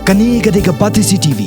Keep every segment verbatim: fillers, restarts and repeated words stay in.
Kane ka dei ka Batesi T V.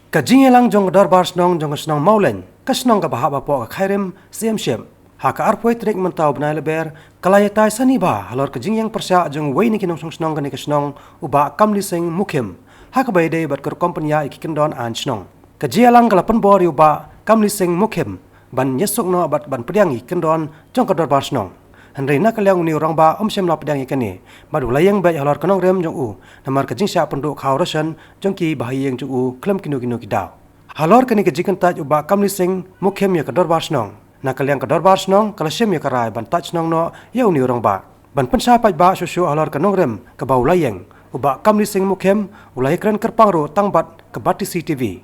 Ka jingïalang jong ka Dorbar Shnong jong ka shnong Mawlein, ka shnong kaba hap hapoh ka Khyrim, Syiemship, ha ka arphew tarik mynta u bnai Lber, ka la ïatai sani bha halor ka jingïeng pyrshah jong uwei na ki nongshong shnong kane ka shnong, u Bah Kamlising Mukhim, ha kaba ïadei bad ka rukom pynïaid ïa ki kyndon aiñ shnong. Ka jingïalang ka la pynbor ïa u Bah Kamlising Mukhim ban ïasuk noh bad ban pdiang ïa ki kyndon jong ka Dorbar Shnong. Hynrei na ka liang une u rangbah um shym la pdiang ïa kane, bad u la ïeng beit halor ka nongrim jong u, namar ka jingshah pynduh khaw ration jong ki bahaïing jong u khlem kino kino ki daw. Halor kane ka jingkyntait u Bah Kamlising Mukhim ïa ka Dorbar Shnong, na ka liang ka Dorbar Shnong ka la shim ïa ka rai ban tait shnong noh ïa une u rangbah. Ban pynshai paidbah shuh shuh halor ka nongrim kaba u la ïeng, u Bah Kamlising Mukhim u la ïakren kyrpang ruh tang bad ka Batesi T V.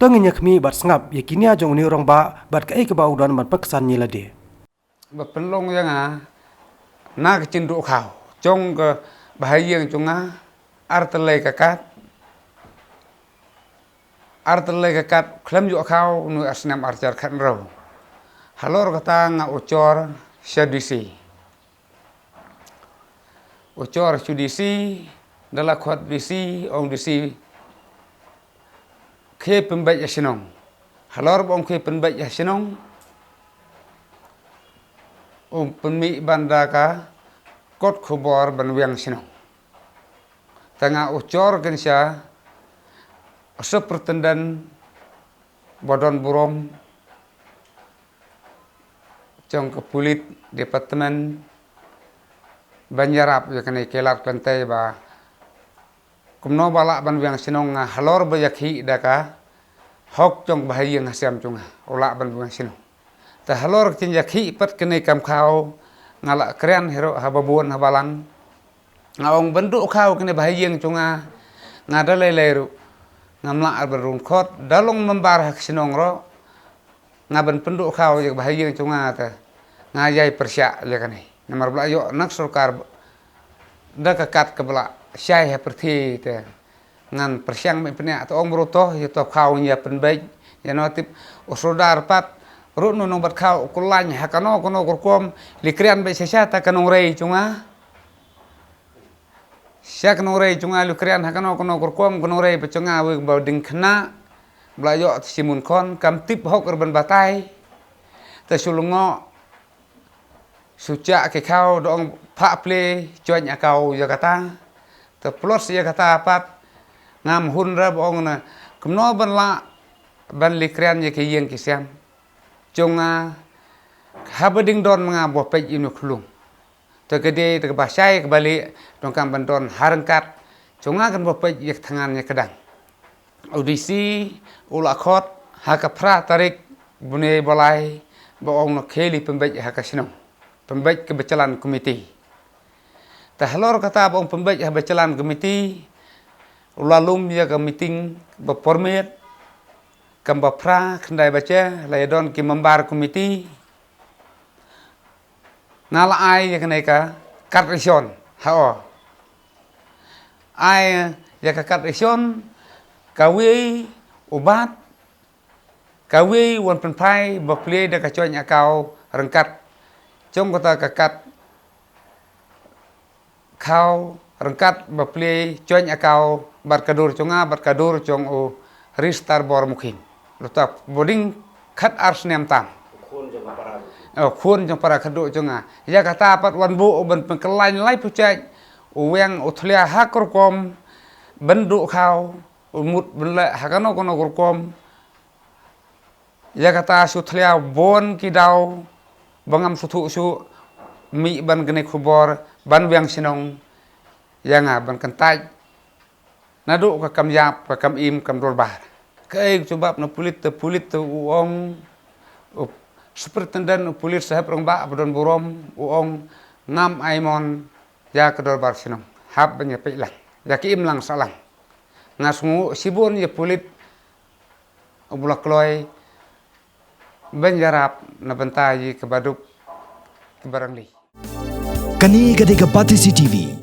To ngin ïa khmih bad sngap ïa ki nia jong une u rangbah bad kaei kaba u don ban pynksan ïa lade. Ba pynlong ïa nga na ka jingduh khaw jong ka bahaïing jong nga, artylli ka kat, artylli ka kat khlem ïoh khaw, une u ar snem ar hajar khathynriew. Halor kata nga u jor sha D C. U jor sha D C, da la khot D C, ong D C, khie pynbeit ha shnong. Halor ba ong khie pynbeit ha shnong, u pynmih ban da ka kot khubor ban weng shnong. Te nga u jor keiñ sha superintendent ba don burom jong ka police department ban ïarap ïa kane ka lad ka lynti ba kumno ba lah ban weng shnong, nga halor ba ïakhih da ka hok jong bahaïing hasem jong nga, u lah ban weng shnong. Te halor ka jingïakhih pat kane ka kam khaw, nga la kren hi ruh haba bun haba lang. Nga ong ban duh khaw kane bahaïing jong nga, nga da lei lei ruh ngam lah ban rung khot, da long member ha ka shnong ruh, nga ban pynduh khaw ïa ka bahaïing jong nga te nga ïai pyrshah ïa kane. Namar ba la ïoh na ka sorkar da ka kat kaba la shai ha pyrthei te ngan pyrshang mih pynïaid, te ong bro to ïa to khaw ïa pynbeit ïa no tip. U sordar pat ruh, no nongbat khaw u kulan ha kano kano ka rukom, li kren beit sha sha ta ka nongrei jong nga. Sha ka nongrei jong nga li kren ha kano kano ka rukom, ka nongrei ba jong nga wei ba ding khynnah, ba la ïoh te shimun khon, kam tip hok ruh ban batai. Te shu lyngngoh, shu jah ki khaw, da ong phah plie joint account ïa kata. Te plus ïa kata pat ngam hun ruh ba ong na kumno ban lah ban li kren ïa ki ïing ki sem jong nga, haba ding don ma nga ba peit ïa une u khyllung. Te ka dei te kaba shai kaba lieh, donkam ban don ha ryngkat jong nga kan ba peit ïa ka thngan ïa ka dang. U D C u la khot ha ka phra tarik bnai ba lai ba ong noh khie li pynbeit ha ka shnong, pynbeit kaba jlan komiti. Te halor kata ba ong pynbeit haba jlan komiti, u la lum ïa ka meeting ba por miet, kam ba phra khyndai baje, la ïa don ki member komiti. Nga la ai ïa kane ka kad ration, ha o. Ai ïa ka kad ration, kawei u bat, kawei wan pynphai ba plie da ka joint account ryngkat. Jong kata ka kad khaw ryngkat ba plie joint account bad ka dur jong nga bad ka dur jong u Ristar Bor Mukhim. Luta boding khat ar snem tam. Khun jong para. Oh, khun jong para khadduh jong nga. Ïa kata pat wan buh u ban pynkylla lai pyrshah, u weng u thlia ha ka rukom ban duh khaw, u mut ban leh ha kano kano ka rukom. Ïa kata shu thlia bun ki daw ba ngam shu thuh shuh, mih ban kane khubor ban weng shnong ïa nga ban kyntait. Naduh ka kam ïap, ka kam im, kam dorbar. Kaei ka jubab na pulit te, pulit te u ong, u superintendent u pulit saheb rangbah ba don burom u ong, ngam ai mon ïa ka dorbar shnong. Hap ban ïa peit lang ïa ka imlang sahlang. Nga sngewnguh shibun ïa pulit u ba la kloi ban ïarap na bynta ïa kaba duk kaba rangli. Kane ka dei ka Batesi T V.